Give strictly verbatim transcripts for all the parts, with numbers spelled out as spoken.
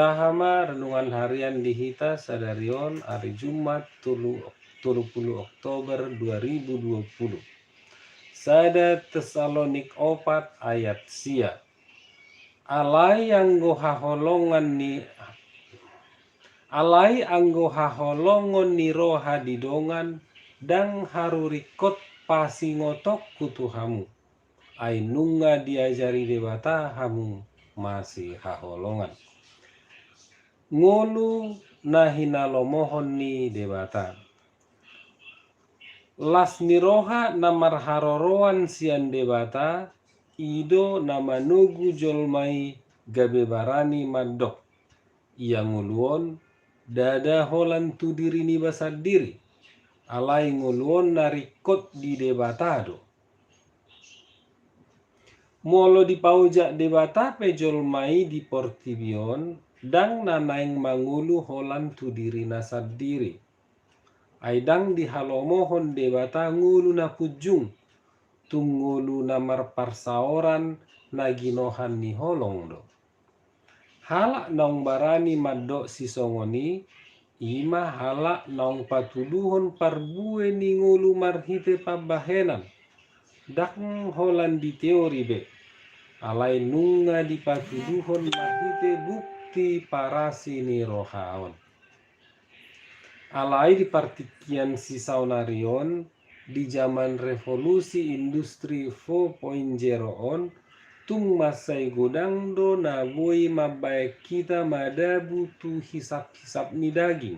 Aha ma renungan harian di hita sadari on, ari Jumat, tolu, tolu pulu Oktober dua ribu dua pulu. Sada Tesalonik opat ayat sia. Alai anggo haholongan ni, alai anggo haholongon ni roha di dongan, ndang haru ringkot pasingotonku tu hamu. Ai nunga diajari Debata hamu masihaholongan. Ngolu na hinalomohon ni Debata. Las ni roha na marharoroan sian Debata, i do na manogu jolma i gabe barani mandok. Ia ngolu on, ndada holan tu diri niba sandiri, alai ngolu on na ringkot di Debata do. Molo dipaojak Debata pe jolma i di portibi on, ndang na naeng mangolu holan tu dirina sandiri. Ai ndang dihalomohon Debata ngolu na punjung, tung ngolu na marparsaoran na ginohan ni holong do. Halak naung barani mandok sisongon i, i ma halak naung patuduhon parbue ni ngolu marhite pambahenan, ndang holan di teori be, alai nunga dipatuduhon marhite bukti parasi ni roha on. Alai di partingkian sisaonari on, di jaman revolusi industri four point zero on, tung mansai godang do na boi mambahen hita madabu tu hisap-hisap ni daging.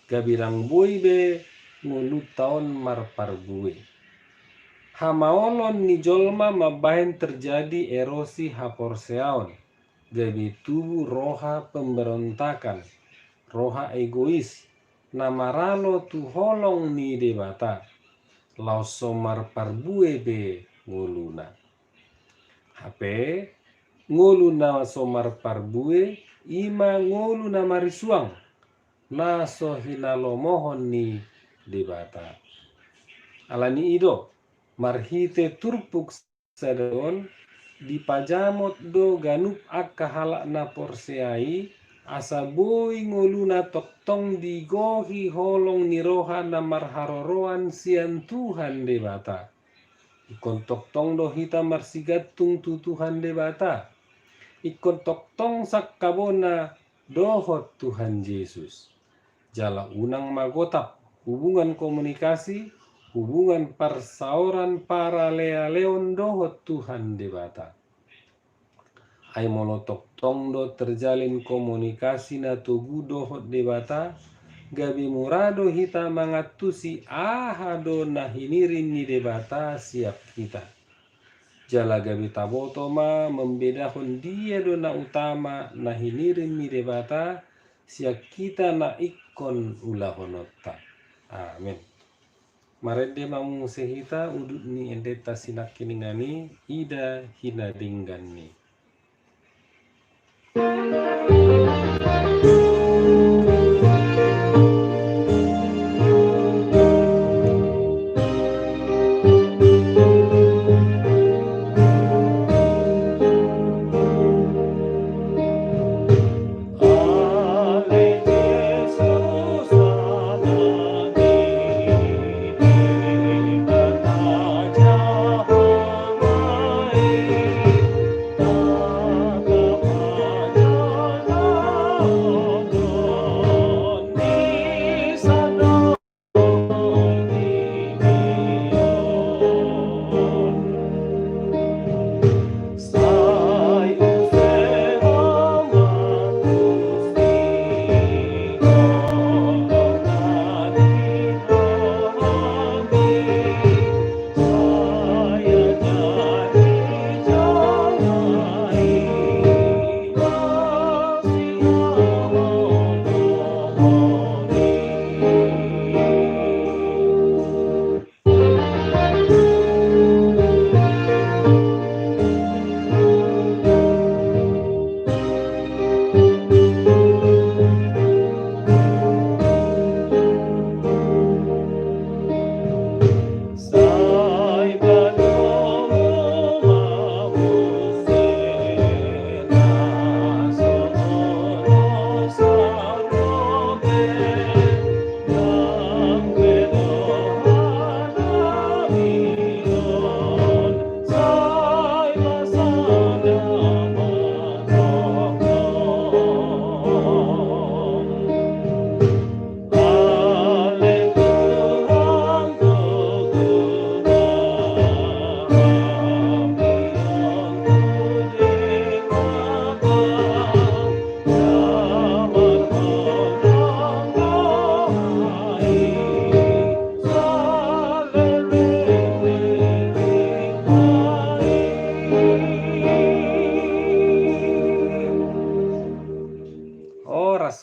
Gabe ndang boi be ngolunta on marparbue. Hamaolon ni jolma mambahen terjadi erosi haporseaon, gabe tubu roha pemberontakan, roha egois, na maralo tu holong ni Debata, laos so marparbue be ngoluna. Hape, ngolu na so marparbue, i ma ngolu na marisuang, na so hinalomohon ni Debata. Alani i do, marhite turpuk sadari on, dipajamot do ganup angka halak na porsea i, asa boi ngoluna tongtong digohi holong ni roha na marharoroan sian Tuhan Debata. Ingkon tongtong do hita marsigantung tu Tuhan Debata. Ingkon tongtong sangkabona dohot Tuhan Jesus. Jala unang magotap hubungan komunikasi, hubungan parsaoran paralealeon dohot Tuhan Debata. Ai molo tongtong do terjalin komunikasi na togu dohot Debata, gabe mura do hita mangantusi aha do na hinirim ni Debata sian hita. Jala gabe taboto ma mambedahon dia do na utama na hinirim ni Debata sian hita na ingkon ulahononta. Amen. Marende ma muse hita udut ni endenta sinangkiningan i, ida hinadenggan ni.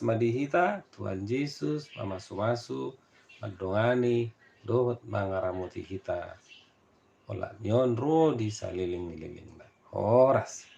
ma di hita Tuhan Jesus, mamasumasu, mandongani dohot mangaramoti hita. Olat ni on ro di saleleng-lelengna. Horas.